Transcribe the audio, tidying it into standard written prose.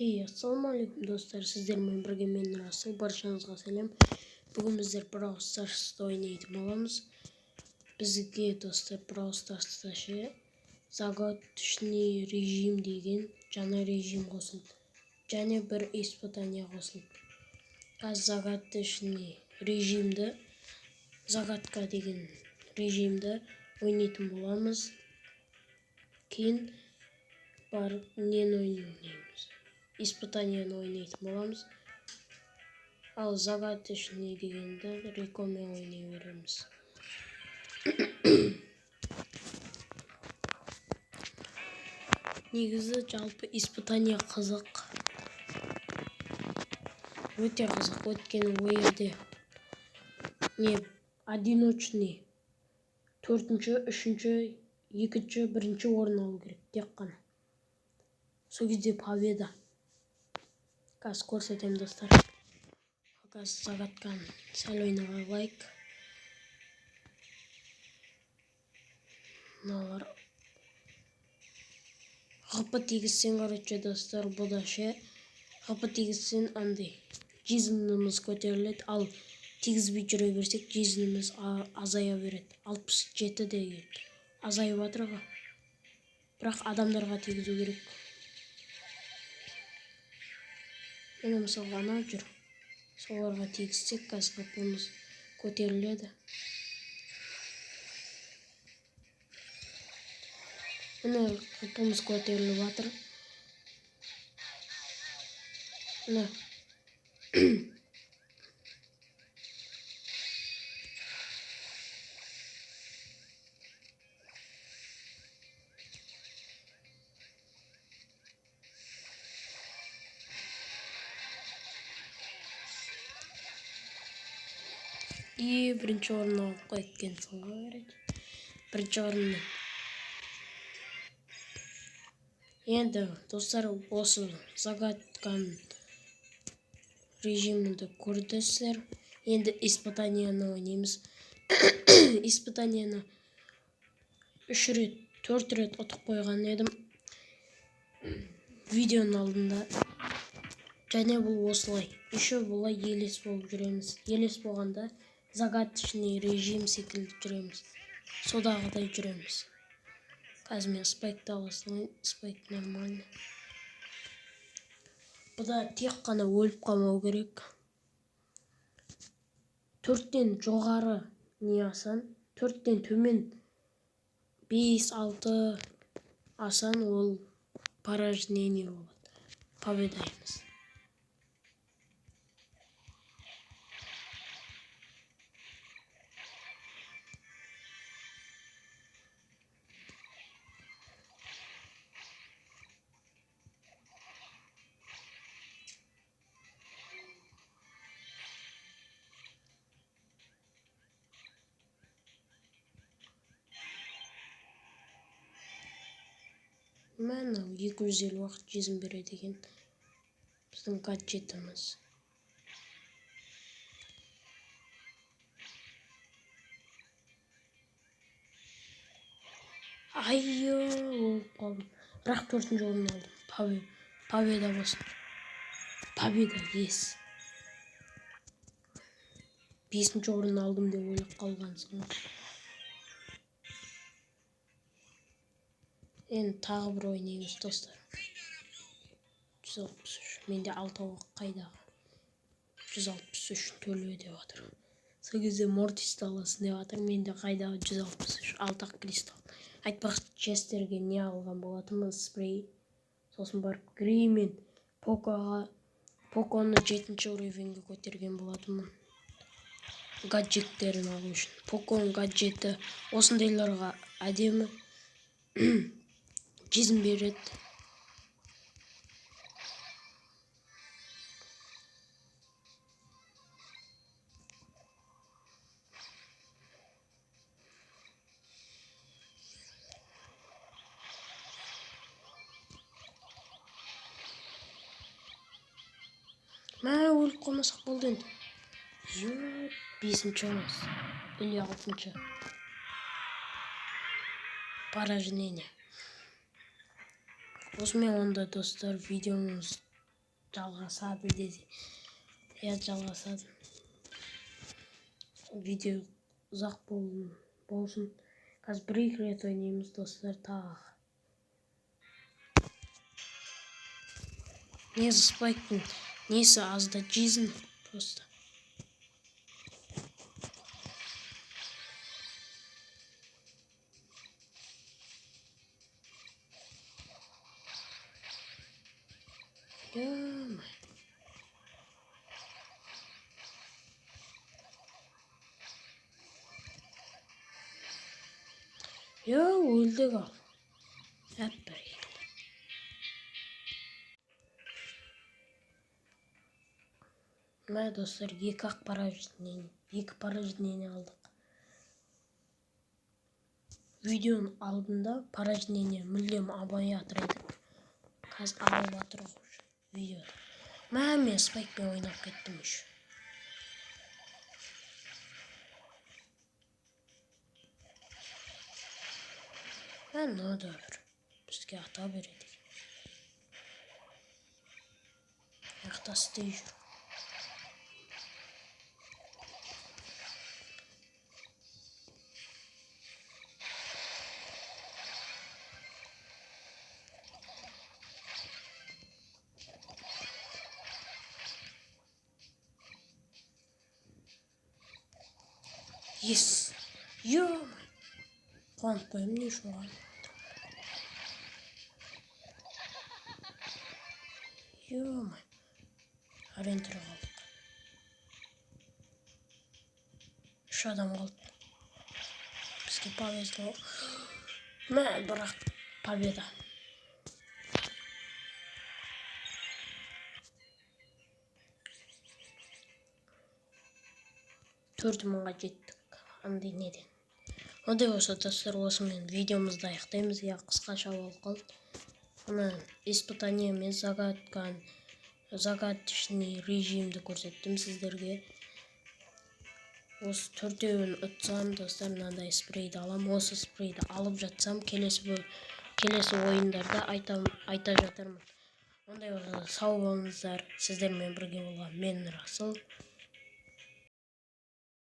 Hey, ассалаумағалейкум, достар! Сіздермен бірге мен, Расул. Баршаңызға сәлем! Бүгін біздер Brawl Stars'та ойнайтын боламыз. Бізге, достар, Brawl Stars'та ше загадочный режим деген жаңа режим қосылды және бір испытание қосылды. Қазір загадочный режимді, загадка деген режимді ойнайтын боламыз. Кейін барып нені ойнаймыз? Испытанияны ойнайтын боламыз. Ал загадочный дегенді Рикомен ойнай береміз. Негізі, жалпы испытание қызық, өте қызық, өйткені ол жерде не одиночный төртінші, үшінші, екінші, бірінші орын алу керек тек қана. Сол кезде победа. Қазір көрсетемін, достар. Қазір загадканы сәл ойнап алайық. Мыналар ҒП тигізсең, короче, достар, бұда ше ҒП тигізсең, андай жизніміз көтеріледі, ал тигізбей жүре берсек, жизніміз азая береді. 67 деген азайып жатыр ғой, бірақ адамдарға тигізу керек. Міне, мысалға, анау жүр, соларға тигізсек, қазір ҒП-мыз көтеріледі. Міне, ҒП-мыз көтеріліп жатыр, міне. И бірінші орын алып қойып ғой, короче, бірінші орыннан. Енді, достар, осы загадканың режимінде көрдіңіздер. Енді испытанияны ойнаймыз. Испытанияны үш рет, төрт рет ұтып қойған едім видеоның алдында. Және бұл осылай еще бұлай елес болып жүреміз. Елес болғанда, загадочный режим секілді жүреміз, содағыдай жүреміз. Қазір мен Спайкты ала салайын. Спайк нормально. Бұда тек қана өліп қалмау керек. Төрттен жоғары не алсаң, төрттен төмен бес, алты алсаң, ол поражение болады, победа емес. Мә, мынау 250 уақыт жизнь береді екен біздің гаджетіміз. Ай, өліп қалдым, бірақ төртінші орын алдым. Победа болсын, победа! Ес, бесінші орын алдым деп ойлап қалғансың ғой. Енді тағы бір ойнаймыз, достар. 163. Менде алтау қайдағы? 163 төле деп жатыр. Сол кезде Мортисті аласың деп жатыр. Менде қайдағы 163? Алты ақ кристалл. Айтпақшы, Честерге не алған болатынмын? Спрей. Сосын барып Грей мен Покоға, Поконы жетінші уровеньге көтерген болатынмын гаджеттерін алу үшін. Поконың гаджеті осындайларға әдемі жизнь береді. Мә, өліп қалмасақ болды енді. Бесінші емес или алтыншы? Поражение. Осымен онда, достар, видеомыз Жалғасады десе. Иә, жалғасады. Видео ұзақ болсын. Қазір бір-екі рет ойнаймыз, достар, тағы. Негізі Спайктың несі аз да, жизнь просто. Ё-моё. Ё, өлдік ал. Әп бәрекелді. Мә, достар, екі-ақ поражение, екі поражение алдық. Видеоның алдында поражение мүлдем алмай жатыр едік. Қазір алып жатыр ғой уже видеода. Мә, мен Спайкпен ойнап кеттім еще. Мә, мынау да бір бізге ата береді екен. Мына істей жүр. Yes. Ё-моё. Қуанып қоямын не үшін оған. Ё-моё. Әрең тірі қалдық. 3 адам қалды. Бізге повезло. Мә, бірақ победа. 4000-ға жеттік. Андай неден. Ондай болса, достар, осымен видеомызды аяқтаймыз. Иә, қысқаша болып қалды. Мына испытание мен загадочный режимді көрсеттім сіздерге. Осы төртеуін ұтсам, достар, мынандай спрейді алам. Осы спрейді алып жатсам, келесі ойындарда айта жатармын. Ондай болса, сау болыңыздар. Сіздермен бірге болған мен, Расыл.